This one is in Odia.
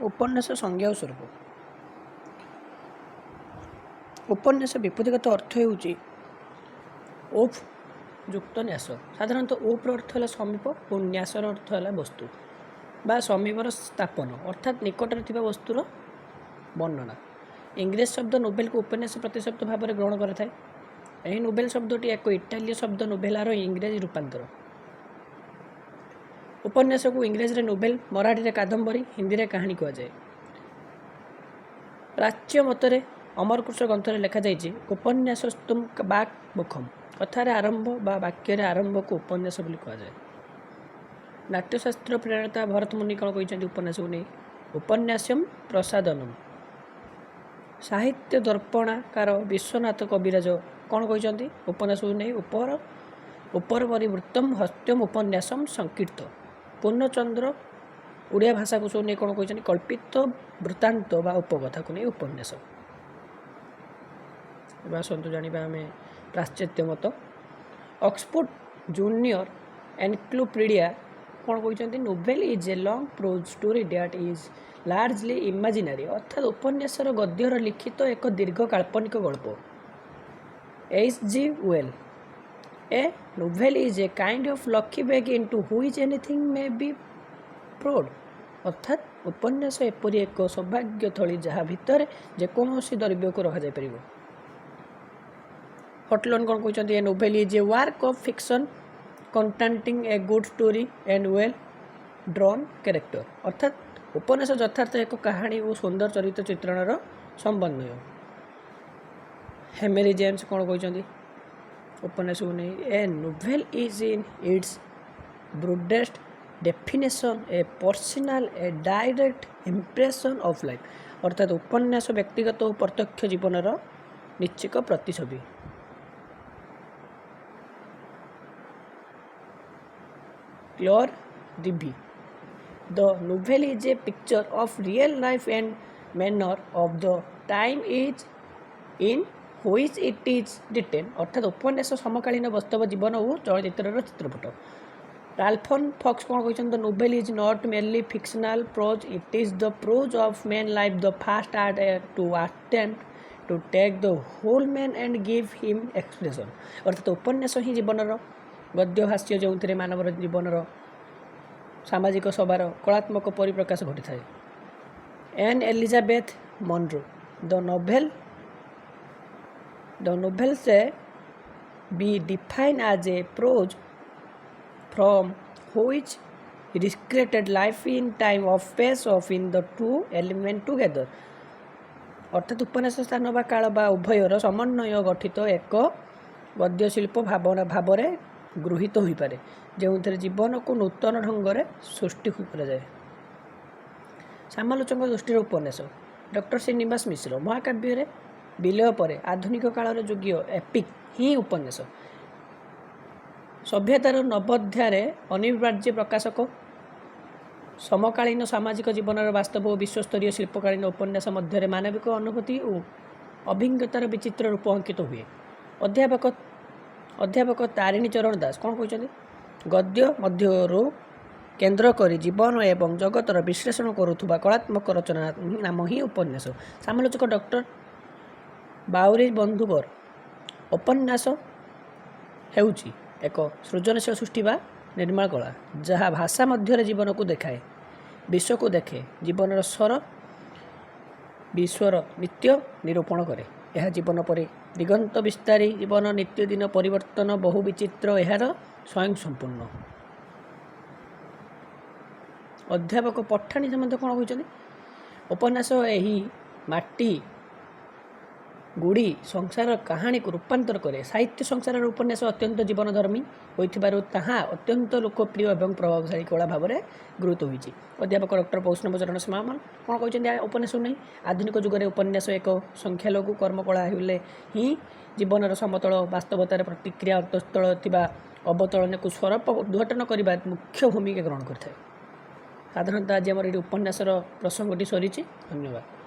ଉପନ୍ୟାସ ସଂଜ୍ଞା ଓ ସ୍ୱରୂପ। ଉପନ୍ୟାସ ବିପରୀତଗତ ଅର୍ଥ ହେଉଛି ଓପ୍ ଯୁକ୍ତ ନ୍ୟାସ। ସାଧାରଣତଃ ଓପ୍ର ଅର୍ଥ ହେଲା ସମୀପ ଓ ନ୍ୟାସର ଅର୍ଥ ହେଲା ବସ୍ତୁ ବା ସମୀପର ସ୍ଥାପନ, ଅର୍ଥାତ୍ ନିକଟରେ ଥିବା ବସ୍ତୁର ବର୍ଣ୍ଣନା। ଇଂରେଜ ଶବ୍ଦ ନୋଭେଲକୁ ଉପନ୍ୟାସ ପ୍ରତିଶବ୍ଦ ଭାବରେ ଗ୍ରହଣ କରିଥାଏ। ଏହି ନୋଭେଲ ଶବ୍ଦଟି ଏକ ଇଟାଲୀୟ ଶବ୍ଦ ନୋଭେଲାର ଇଂରେଜୀ ରୂପାନ୍ତର। ଉପନ୍ୟାସକୁ ଇଂରେଜୀରେ ନୋଭେଲ, ମରାଠୀରେ କାଦମ୍ବରୀ, ହିନ୍ଦୀରେ କାହାଣୀ କୁହାଯାଏ। ପ୍ରାଚ୍ୟ ମତରେ ଅମରକୋଷ ଗ୍ରନ୍ଥରେ ଲେଖାଯାଇଛି, ଉପନ୍ୟାସସ୍ତୁ ବାକ୍ ମୁଖମ୍। କଥାରେ ଆରମ୍ଭ ବା ବାକ୍ୟରେ ଆରମ୍ଭକୁ ଉପନ୍ୟାସ ବୋଲି କୁହାଯାଏ। ନାଟ୍ୟଶାସ୍ତ୍ର ପ୍ରେରଣତା ଭରତମୁନି କ'ଣ କହିଛନ୍ତି ଉପନ୍ୟାସକୁ ନେଇ? ଉପନ୍ୟାସମ୍ ପ୍ରସାଦନମ୍। ସାହିତ୍ୟ ଦର୍ପଣାକାର ବିଶ୍ୱନାଥ କବିରାଜ କ'ଣ କହିଛନ୍ତି ଉପନ୍ୟାସକୁ ନେଇ? ଉପର ପରିବୃତ୍ତମ ହସ୍ତ୍ୟମ ଉପନ୍ୟାସମ ସଂକୀର୍ତ୍ତ। ପୂର୍ଣ୍ଣଚନ୍ଦ୍ର ଓଡ଼ିଆ ଭାଷାକୁ ସବୁ ନେଇ କ'ଣ କହିଛନ୍ତି? କଳ୍ପିତ ବୃତ୍ତାନ୍ତ ବା ଉପକଥାକୁ ନେଇ ଉପନ୍ୟାସ। ଏବେ ଆସନ୍ତୁ ଜାଣିବା ଆମେ ପାଶ୍ଚାତ୍ୟ ମତ। ଅକ୍ସଫୋର୍ଡ ଜୁନିୟର ଏନକ୍ଲୋପିଡ଼ିଆ କ'ଣ କହିଛନ୍ତି? Novel is a long prose story that is largely imaginary. ଅର୍ଥାତ୍ ଉପନ୍ୟାସର ଗଦ୍ୟର ଲିଖିତ ଏକ ଦୀର୍ଘ କାଳ୍ପନିକ ଗଳ୍ପ। H G well, a novel is a kind of lucky bag into which anything may be poured. ଅର୍ଥାତ୍ ଉପନ୍ୟାସ ଏପରି ଏକ ସୌଭାଗ୍ୟ ଥଳି, ଯାହା ଭିତରେ ଯେକୌଣସି ଦ୍ରବ୍ୟକୁ ରଖାଯାଇପାରିବ। ହଟଲନ୍ କ'ଣ କହୁଛନ୍ତି? A novel is a work of fiction containing a good story and well drawn character. ଅର୍ଥାତ୍ ଉପନ୍ୟାସ ଯଥାର୍ଥ ଏକ କାହାଣୀ ଓ ସୁନ୍ଦର ଚରିତ୍ର ଚିତ୍ରଣର ସମନ୍ୱୟ। ହେନରୀ ଜେମ୍ସ କ'ଣ କହିଛନ୍ତି ଉପନ୍ୟାସକୁ ନେଇ? A novel is in its broadest definition a personal, a direct impression of life. ଅର୍ଥାତ୍ ଉପନ୍ୟାସ ବ୍ୟକ୍ତିଗତ ଓ ପ୍ରତ୍ୟକ୍ଷ ଜୀବନର ନିଶ୍ଚିକ ପ୍ରତିଛବି। Claire Devey, the novel is a picture of real life and manner of the time is in which it is written. ଅର୍ଥାତ୍ ଉପନ୍ୟାସ ସମକାଳୀନ ବାସ୍ତବ ଜୀବନ ଓ ଚଳଚ୍ଚିତ୍ରର ଚିତ୍ରପଟ। ରାଲଫନ୍ ଫକ୍ସ କ'ଣ କହିଛନ୍ତି? The novel is not merely fictional prose, it is the prose of man life, the first art to attempt to take the whole man and give him expression. ଅର୍ଥାତ୍ ଉପନ୍ୟାସ ହିଁ ଜୀବନର ଗଦ୍ୟ ଭାଷ୍ୟ, ଯେଉଁଥିରେ ମାନବର ଜୀବନର ସାମାଜିକ ସଭାର କଳାତ୍ମକ ପରିପ୍ରକାଶ ଘଟିଥାଏ। N Elizabeth Munro, the novel may be defined as a prose from which recreated life in time of space of in the two element together. ଅର୍ଥାତ୍ ଉପନ୍ୟାସ ସ୍ଥାନ ବା କାଳ ବା ଉଭୟର ସମନ୍ୱୟ ଗଠିତ ଏକ ଗଦ୍ୟଶିଳ୍ପ ଭାବନା ଭାବରେ ଗୃହୀତ ହୋଇପାରେ, ଯେଉଁଥିରେ ଜୀବନକୁ ନୂତନ ଢଙ୍ଗରେ ସୃଷ୍ଟି କରାଯାଏ। ସମାଲୋଚକଙ୍କ ଦୃଷ୍ଟିରେ ଉପନ୍ୟାସ। ଡକ୍ଟର ଶ୍ରୀନିବାସ ମିଶ୍ର, ମହାକାବ୍ୟରେ ବିଲୟ ପରେ ଆଧୁନିକ କାଳର ଯୁଗୀୟ ଏପିକ୍ ହିଁ ଉପନ୍ୟାସ। ସଭ୍ୟତାର ନବଧ୍ୟାରେ ଅନିବାର୍ଯ୍ୟ ପ୍ରକାଶକ। ସମକାଳୀନ ସାମାଜିକ ଜୀବନର ବାସ୍ତବ ଓ ବିଶ୍ୱସ୍ତରୀୟ ଶିଳ୍ପକାଳୀନ ଉପନ୍ୟାସ ମଧ୍ୟରେ ମାନବିକ ଅନୁଭୂତି ଓ ଅଭିଜ୍ଞତାର ବିଚିତ୍ର ରୂପ ଅଙ୍କିତ ହୁଏ। ଅଧ୍ୟାପକ ତାରିଣୀ ଚରଣ ଦାସ କ'ଣ କହୁଛନ୍ତି? ଗଦ୍ୟ ମଧ୍ୟରୁ କେନ୍ଦ୍ର କରି ଜୀବନ ଏବଂ ଜଗତର ବିଶ୍ଳେଷଣ କରୁଥିବା କଳାତ୍ମକ ରଚନା ନାମ ହିଁ ଉପନ୍ୟାସ। ସମାଲୋଚକ ଡକ୍ଟର ବାଉରୀ ବନ୍ଧୁବର, ଉପନ୍ୟାସ ହେଉଛି ଏକ ସୃଜନଶୀଳ ସୃଷ୍ଟି ବା ନିର୍ମାଣ କଳା, ଯାହା ଭାଷା ମଧ୍ୟରେ ଜୀବନକୁ ଦେଖାଏ, ବିଶ୍ୱକୁ ଦେଖେ, ଜୀବନର ସ୍ୱର ବିଶ୍ୱର ନିତ୍ୟ ନିରୂପଣ କରେ। ଏହା ଜୀବନ ପରି ଦିଗନ୍ତ ବିସ୍ତାରୀ। ଜୀବନ ନିତ୍ୟଦିନ ପରିବର୍ତ୍ତନ ବହୁ ବିଚିତ୍ର, ଏହାର ସ୍ୱୟଂ ସମ୍ପୂର୍ଣ୍ଣ। ଅଧ୍ୟାପକ ପଠାଣି ସାମନ୍ତ କ'ଣ କହୁଛନ୍ତି? ଉପନ୍ୟାସ ଏହି ମାଟି ଗୁଡ଼ି ସଂସାର କାହାଣୀକୁ ରୂପାନ୍ତର କରେ। ସାହିତ୍ୟ ସଂସାରର ଉପନ୍ୟାସ ଅତ୍ୟନ୍ତ ଜୀବନଧର୍ମୀ ହୋଇଥିବାରୁ ତାହା ଅତ୍ୟନ୍ତ ଲୋକପ୍ରିୟ ଏବଂ ପ୍ରଭାବଶାଳୀ କଳା ଭାବରେ ଗୃହୀତ ହୋଇଛି। ଅଧ୍ୟାପକ ଡକ୍ଟର ବୈଷ୍ଣବ ଚରଣ ସାମଲ କ'ଣ କହିଛନ୍ତି ଉପନ୍ୟାସ ନେଇ? ଆଧୁନିକ ଯୁଗରେ ଉପନ୍ୟାସ ଏକ ସଂଖ୍ୟାଲଘୁ କର୍ମକଳା ହେଲେ ହିଁ ଜୀବନର ସମତଳ ବାସ୍ତବତାର ପ୍ରତିକ୍ରିୟା ଅନ୍ତଃସ୍ଥଳ ଥିବା ଅବତଳନକୁ ସ୍ୱରୂପ ଉଦ୍ଘାଟନ କରିବା ମୁଖ୍ୟ ଭୂମିକା ଗ୍ରହଣ କରିଥାଏ। ସାଧାରଣତଃ ଆଜି ଆମର ଏଠି ଉପନ୍ୟାସର ପ୍ରସଙ୍ଗଟି ସରିଛି। ଧନ୍ୟବାଦ।